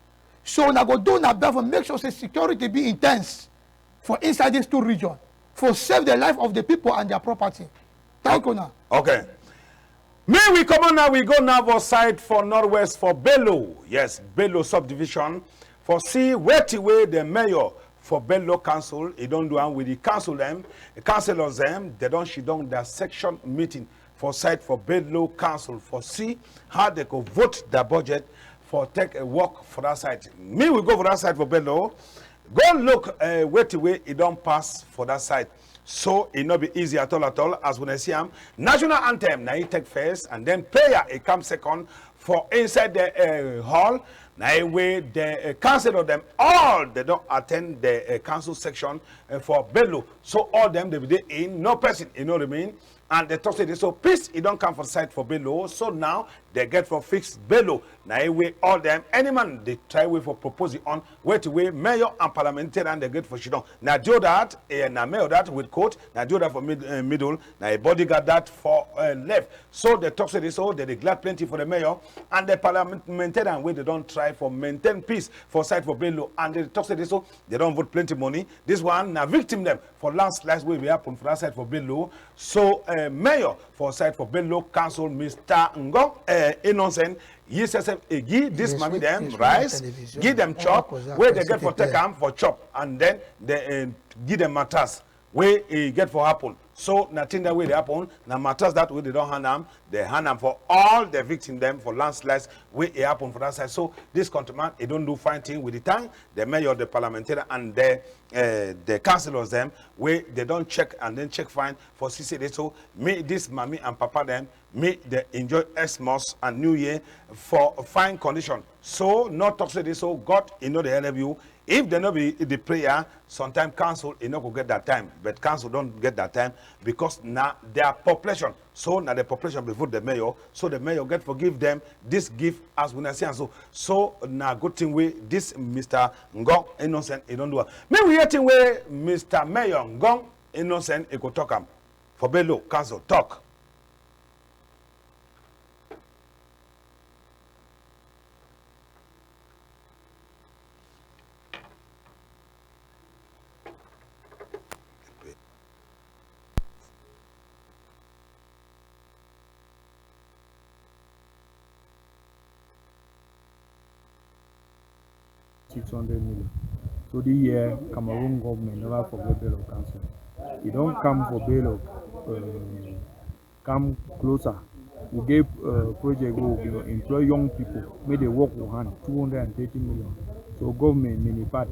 So una go do una best for make sure say security be intense for inside these two region, for save the life of the people and their property. Thank una. Okay. Me, we comot now, we go now for side for Northwest for Bello. Yes, Bello subdivision. For see wetin wey the mayor for Bello Council, e don do am with the council dem, the councillors dem, they don sit down their section meeting for side for Bello Council for see how they go vote their budget for take a walk for that side. Me, we go for that side for Bello, go look, uh, wetin wey e don pass for that side. So e no be easy at all, at all. As una see am, national anthem na e take first, and then prayer e come second for inside the, uh, hall. Na e wey the, uh, councillor dem all they don attend the, uh, council section, uh, for Bello. So all dem they be dey in, no person e no remain. And dem talk say this so peace e don come for side for Bello. So now dem get for fix Bello. Na e wey all dem, any man dey try way for propose e own wetin wey mayor and parliamentarian dem get for shidon. Na Dio that, eh, na mayor that with coat, na Dio that for mid, eh, middle, na e bodyguard that for, eh, left. So dem talk say this so dem dey glad plenty for the mayor and the parliamentarian wey dem don try for maintain peace for side for Bello, and dem talk say this so dem don vote plenty money. This one na victim dem for landslides wey be happen for that side for Bello. So, eh, mayor for side for Bello Council, Mister Ngong, eh, Innocent, yi sef sef e give this mami dem rice, give dem chop, wey dem get for take am for chop, and then dem, eh, give dem mattress wey e get for happen. So na thing that wey dey happen, na mattress that wey dem don hand am, dem hand am for all the victim dem for landslides wey e happen for that side. So this countryman, e don do fine thing with the time, the mayor, the parliamentarian, and the, eh, the councillors dem wey dem don check and then check fine for see say this so make this mami and papa dem make dem enjoy Xmas and New Year for fine condition. So no talk say this so God e no dey help you. If dem no be the prayer, sometime council e no go get that time, but council don get that time because na their population. So na the population be vote the mayor. So the mayor get for give dem this gift as we na see am so. So na good thing wey this Mister Ngong Innocent e don do am. Make we hear thing wey Mister Mayor Ngong Innocent e go talk am for Bello Council talk. Six hundred million. So this year, Cameroon government never forget Bello Council. E don come for Bello, um, come closer. We get, uh, project wey we go employ young people, make dem work with hand, two hundred and thirty million. So government, Minipat,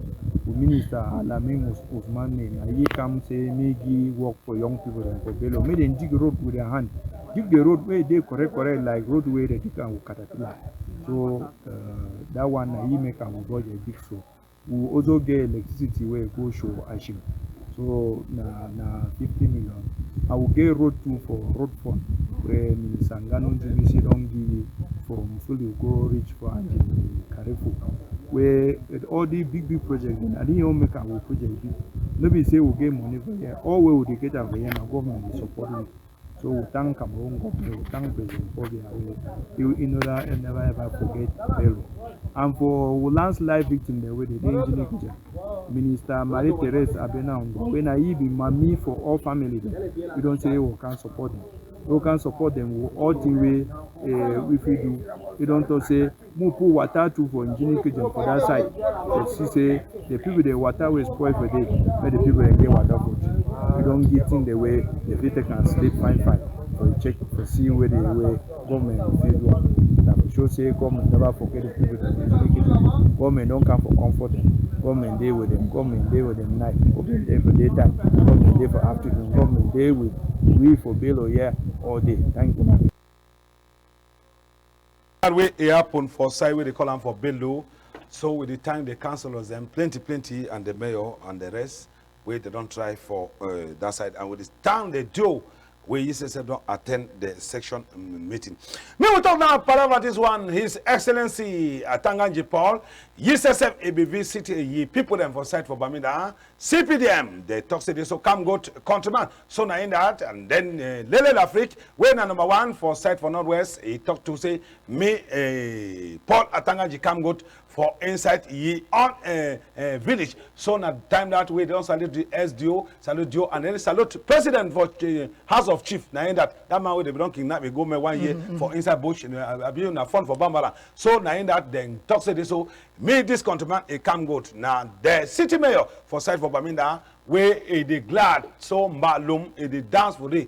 with Minister Al-Amin Os-, Osman name, na yi come say make give work for young people dem for Bello. Make dem dig road with their hand. Dig the road wey dey correct, correct, like road wey dem dig am with caterpillar. So, uh, that one na yi make am budget big so. We also get electricity wey go show Ashim. So na, na fifty million. And we get road too for road fund wey Minister Nganou Nzimisi don give from Mfulire go reach for Anjin Carrefour. Wey all the big, big project dem, I didn't even make our project big. No be say we get money for here. All wey we dey get am for here na government dey support we. So we thank Cameroon government, we thank President Paul Biya wey e, e never, e never ever forget Bello. And for we landslide victim dem wey dey dey Njini Kijan, Minister Marie Therese Abena Ngwa, wey na yi be mami for all family dem, we don say we can support dem. We can support dem with all thing wey, eh, we fit do. We don talk say make we put water too for Njini Kijan for that side. For see say the people dem water wey spoil for there, make the people dem get water for drink. We don give thing the way dem fit take am sleep fine fine. For check, for see where the way government go fit do am. Na for show say government never forget the people dem for Njini Kijan. Government don come for comfort dem. Government dey with dem. Government dey with dem night. Government dey for daytime. Government dey for afternoon. Government dey with we for Bello here all day. Thank you. That wey e happen for side wey dey call am for Bello. So we dey thank the councillors dem plenty plenty and the mayor and the rest wey dem don try for, uh, that side, and we dey thank the D O wey yi sef sef don attend the section, mm, meeting. Make we talk now palava this one, His Excellency Atanga Nji Paul, yi sef sef e be visit yi people dem for side for Bamenda. C P D M, dem talk say this so come good countryman. So na in that, and then, uh, Lele Lafrique, wey na number one for side for Northwest, e talk to say make, uh, Paul Atanga Nji come good for inside yi own, uh, uh, village. So na time that wey dem don salute the S D O, salute D O, and then salute president for, uh, House of Chief. Na in that, that man wey dem don kidnap e go make one year for inside bush, uh, abi na fun for Bambara. So na in that dem talk say this so make this countryman e come good. Na the city mayor for side for Bamenda wey e dey glad, so mbalum e dey dance for there.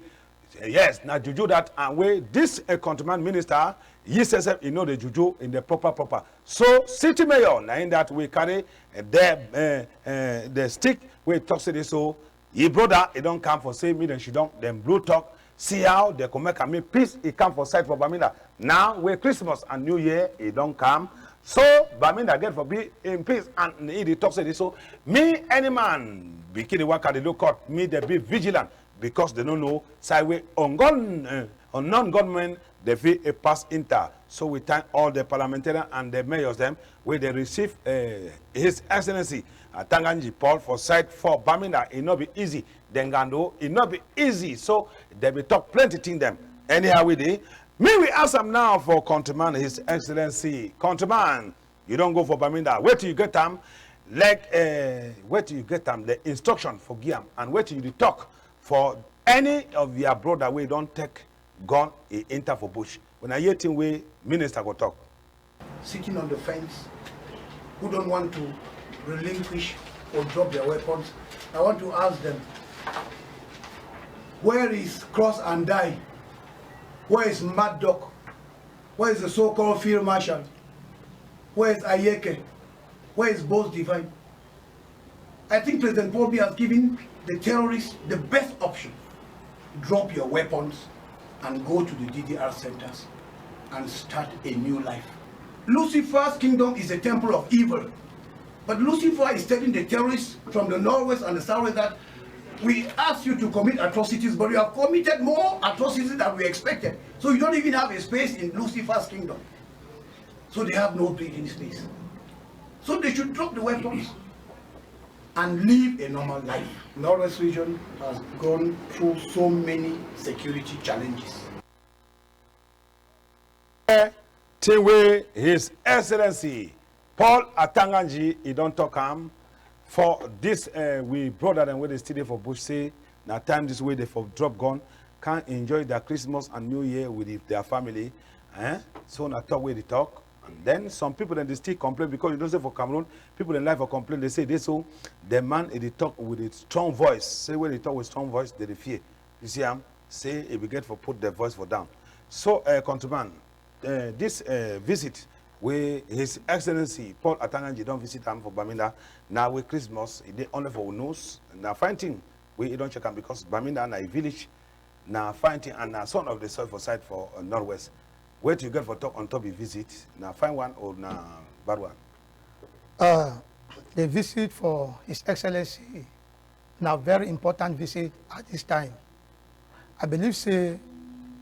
Yes, na juju that, and wey this, uh, countryman minister, yi sef sef e know the juju in the proper proper. So city mayor na in that wey carry, uh, the, uh, uh, the stick wey talk say this so yi brother e don come for say make dem shidon, dem blow talk, see how dem go make am make peace e come for side for Bamenda. Now wey Christmas and New Year e don come, So Baminda get for be in peace, and e dey talk say this so, me, any man be kill the waka dey look out, me dey be vigilant, because they no know side wey unknown, uh, unknown gunmen dey fit, eh, pass enter. So we thank all the parliamentarian and the mayors dem wey dey receive, eh, His Excellency Atanganji Paul for side for Baminda. E no be easy. Dengando, e no be easy. So they be talk plenty thing dem. Anyhow we dey, me we ask am now for countryman, His Excellency. Countryman, you don go for Baminda. Wetin you get am? Like, eh, wetin you get am? The instruction for give am, and wetin you dey talk for any of your brother wey don take gun, e enter for bush. When I hear thing wey minister go talk. Sitting on the fence, who don't want to relinquish or drop their weapons, I want to ask them, where is Cross and Die? Where is Mad Dog? Where is the so-called Field Marshal? Where is Ayeke? Where is Boss Divine? I think President Paul Biya has given the terrorists the best option. Drop your weapons and go to the D D R centers and start a new life. Lucifer's kingdom is a temple of evil. But Lucifer is telling the terrorists from the northwest and the southwest that we asked you to commit atrocities, but you have committed more atrocities than we expected. So you don't even have a space in Lucifer's kingdom. So they have no breathing space. So they should drop the weapons and live a normal life. Northwest region has gone through so many security challenges. Eh, thing wey His Excellency Paul Atanganji, e don talk am for this, eh, we brother dem wey dey still dey for bush, say na time this wey dey for drop gun, can enjoy their Christmas and New Year with the, their family. Eh? So na talk wey dey talk. And then some people dem dey still complain, because you know say for Cameroon, people dem like for complain. They say this so the man, e dey talk with a strong voice. Say when they talk with strong voice, they dey fear. You see am? Say e be get for put the voice for down. So, eh, countryman, eh, this, eh, visit wey His Excellency Paul Atanganji don visit am for Baminda, na wey Christmas, e dey only for news. Na fine thing wey e don check am, because Baminda na a village, na fine thing, and na son of the soil for side for, uh, northwest. Wetin you get for talk on top the visit? Na fine one or na bad one? Uh, the visit for His Excellency na very important visit at this time. I believe say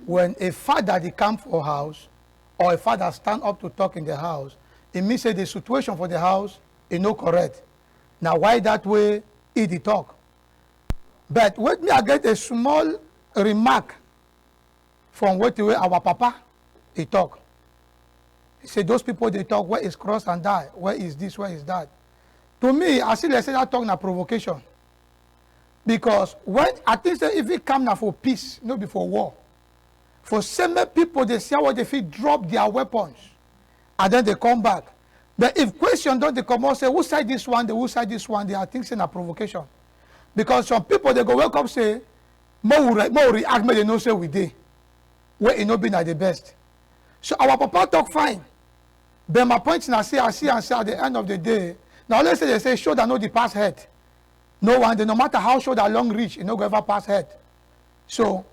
when a father dey come for house or a father stand up to talk in the house, e mean say the situation for the house e no correct. Na why that way e dey talk. But wait, me I get a small remark from wetin wey our papa dey talk. He say those people dey talk, where is Cross and Die? Where is this? Where is that? To me, I see like say that talk na provocation. Because when I think say if e come na for peace, no be for war. For say make people dey see how they fit drop their weapons and then they come back. But if question don dey comot say who side this one dey, who side this one dey, I think say na provocation. Because some people dey go wake up say, make we re-, make we react, make they know say we dey. Wey e no be na the best. So our papa talk fine. But my point na say, I see am say at the end of the day, na only say they say shoulder no dey pass head. No one day, no matter how shoulder long reach, e no go ever pass head. So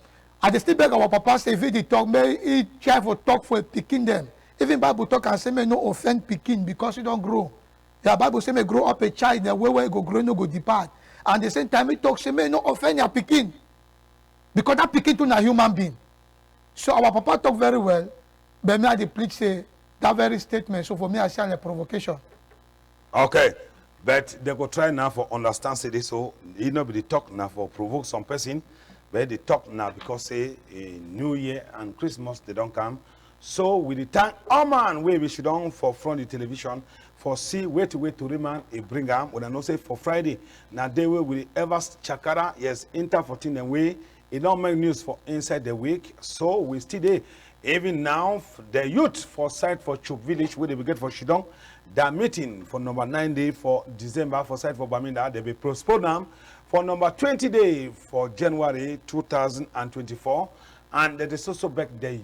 I dey still beg our papa say if e dey talk, make e try for talk for e pikin dem. Even Bible talk am say make no offend pikin because e don grow. Yeah, Bible say make grow up a child, the way wey e go grow, e no go depart. And the same time, e talk say make e no offend your pikin, because that pikin too na human being. So our papa talk very well, but me I dey plead say that very statement. So for me, I see am like provocation. Okay, but they go try now for understand say this, so e no be the talk now for provoke some person, but the talk now because say, eh, New Year and Christmas they don come. So we dey thank all man wey we sit down for front the television for see wetin wey tori man e bring am. Una know say for Friday na day wey we dey ever chakara, yes, enter for thing dem wey e don make news for inside the week. So we still dey. Even now, f-, the youth for side for Chup village wey dey be get for Shidong, their meeting for number nine day for December for side for Baminda, they be postpone am for number twenty day for January two thousand and twenty-four. And they dey so so beg the,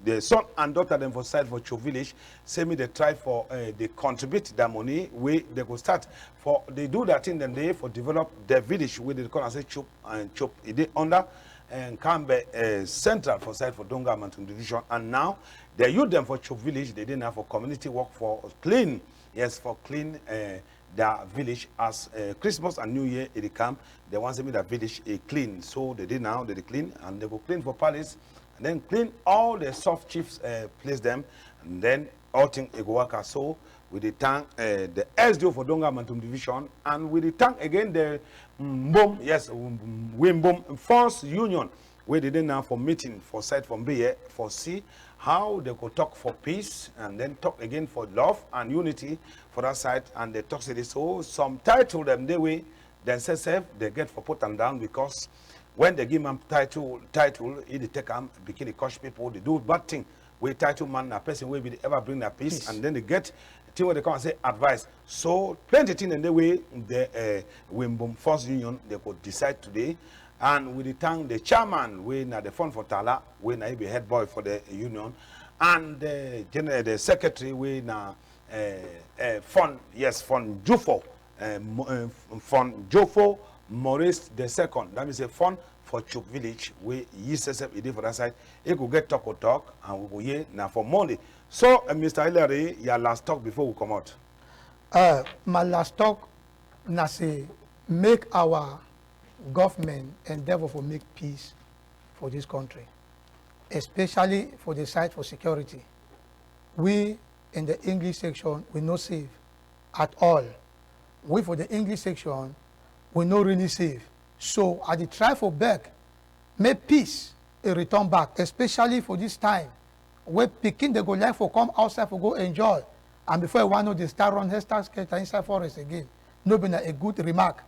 the son and daughter dem for side for Chup village, say me they try for, eh, they contribute their money wey they go start for they do that thing dem dey for develop the village wey they call am say Chup and Chup. E dey under eh, Nkambe, eh, Central for side for Donga Mantung Division. And now, the youth dem for Chup Village, they dey now for community work for clean. Yes, for clean, eh, their village as, eh, Christmas and New Year, e dey come. They want say make their village, eh, clean. So they dey now, they dey clean, and they go clean for palace, and then clean all the sub chiefs, eh, place dem, and then all thing e go waka. So we dey thank, eh, the S D O for Donga Mantung Division, and we dey thank again the Mbom, yes, Wimbom Fons Union, wey dey dey now for meeting for side for Mbiye for see how they go talk for peace and then talk again for love and unity for that side. And they talk say this, so some title dem dey wey dem say sef they get for put am down, because when they give am title, title, e dey take am begin dey curse people, dey do bad thing. Wey title man na person wey be dey ever bring na peace, peace, and then they get thing wey they come and say advice. So plenty thing dem dey wey the, eh, Wimbom Fons Union they go decide today, and we dey thank the chairman wey na the Fon for Tala, wey na he be head boy for the union, and the general, the secretary wey na, eh, eh, Fon, yes, Fon Jufo, eh, Mo-, eh, Fon Jofo Maurice the second. That means a Fon for Chup Village, wey yi sef sef e dey for that side. E go get talk or talk, and we go hear na for Monday. So, eh, Mister Hillary, your last talk before we comot. Uh, my last talk na say make our government endeavor for make peace for this country, especially for the side for security. We in the English section, we no safe at all. We for the English section, we no really safe. So I dey try for beg, make peace e return back, especially for this time wey pikin dey go like for come outside for go enjoy, and before you wan know, dey start run, head start scatter inside forest again. No be na a good remark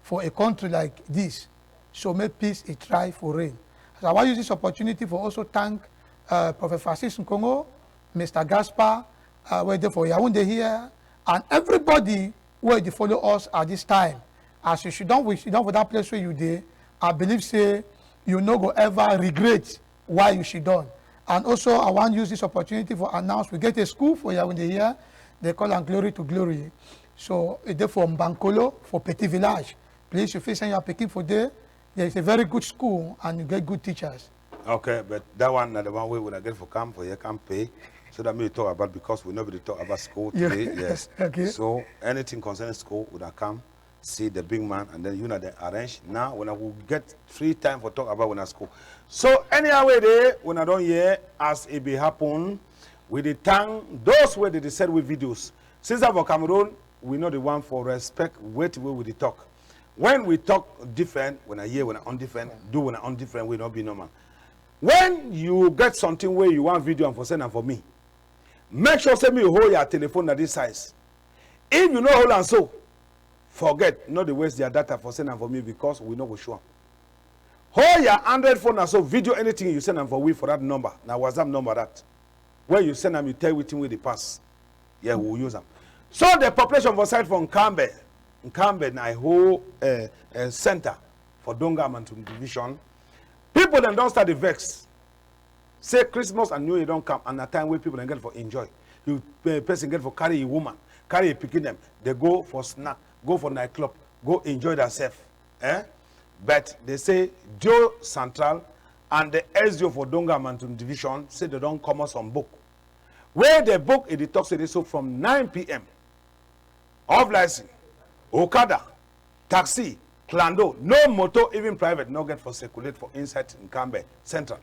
for a country like this. So make peace e try for reign. So I wan use this opportunity for also thank, uh, Prophet Francis Nkongo, Mister Gaspar, uh, wey dey for Yaoundé here, and everybody wey dey follow us at this time. As you sit down, we sit down for that place where you dey, I believe say you no go ever regret why you sit down. And also, I wan use this opportunity for announce we get a school for Yaoundé here. They call am Glory to Glory. So e dey for Mbankolo, for Petit Village. Please, you fit send your pikin for there. There is a very good school and you get good teachers. Okay, but that one na the one wey we get for come for here, come pay, so that me talk about, because we no be dey talk about school, yeah, today. Yes. Okay. So anything concerning school, we come see the big man, and then you know they arrange. Now, when I will get free time for talk about when I school. So anyhow wey dey, when I don hear as e be happen, we dey thank those wey dey dey send we videos. Since I'm for Cameroon, we know the one for respect wetin wey we dey talk. When we talk different, when I hear, when I on different, do when I on different, we no be normal. When you get something wey you want video and for send am for me, make sure say me hold your telephone na this size. If you no hold am so, forget, no dey waste their data for send am for me, because we no go show am. Hold your Android phone na so, video anything you send am for we for that number, na WhatsApp number that. When you send am, you tell wetin wey dey pass. Yeah, we will use am. So the population for side for Nkambe, Nkambe na a whole, eh, eh, center for Donga Mantung Division. People dem don start dey vex. Say Christmas and New Year don come, and na time wey people dem get for enjoy. You, eh, person get for carry yi woman, carry yi pikin dem, dey go for snack, go for nightclub, go enjoy theirself. Eh? But they say Dio Central and the S D O for Donga Mantung Division say they don comot some book. Wey the book e dey talk say dey so from nine P M, off license, okada, taxi, clando, no motor, even private, no get for circulate for inside Nkambe Central.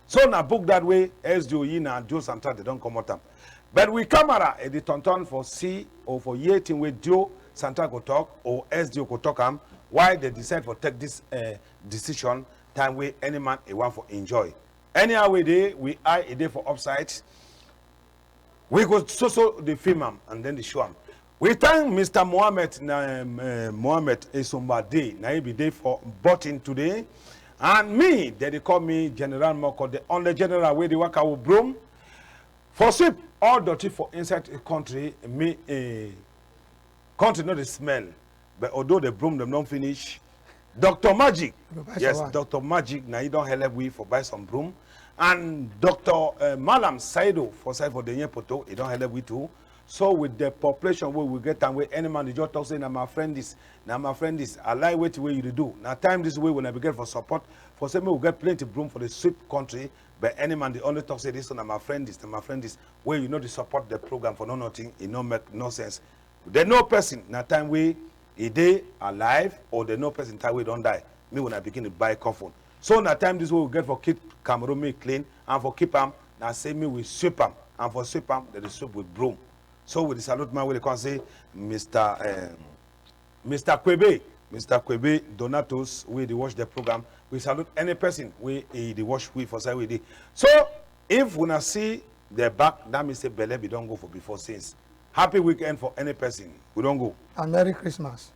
So na book that wey S D O yi na Dio Central they don comot am. But we camera e dey turn turn for see or for hear thing wey Dio Central go talk or S D O go talk am, why they decide for take this, eh, decision time wey any man e want for enjoy. Anyhow wey dey, we eye e dey for upside. We go so so dey film am and then dey show am. We thank Mister Mohammed, na, um, uh, Mohammed Esomba dey, na he be dey for button today. And me, they dey call me General Moko, the only general wey dey waka with broom. For sweep all dirty for inside the country, me, eh, country no dey smell. But although the broom dem don finish, Doctor Magic, you go buy some, yes, one. Doctor Magic, na he don help we for buy some broom. And Doctor, uh, Malam Saido for side for Denye Poto, he don help we too. So with the population wey we get am, wey any man dey just talk say, "Na my friend this, na my friend this." I like wetin wey you dey do. Na time this wey una be get for support, for say make we get plenty broom for the sweep country. But any man dey only talk say, "This one na my friend this, na my friend this." Wey you no dey support the program for no nothing, e no make no sense. Dem know person, na time wey e dey alive, or dem know person time wey e don die. Make una begin dey buy coffin. So na time this wey we get for keep Cameroon make e clean, and for keep am, na say make we sweep am, and for sweep am, dem dey sweep with broom. So we dey salute man wey dey come say, Mister, um, Mister Kwebe, Mister Kwebe Donatus, wey dey watch the program. We salute any person wey e dey watch we for side wey e dey. So if una see the back, that means say belle be don go for before since. Happy weekend for any person. We don go. And Merry Christmas.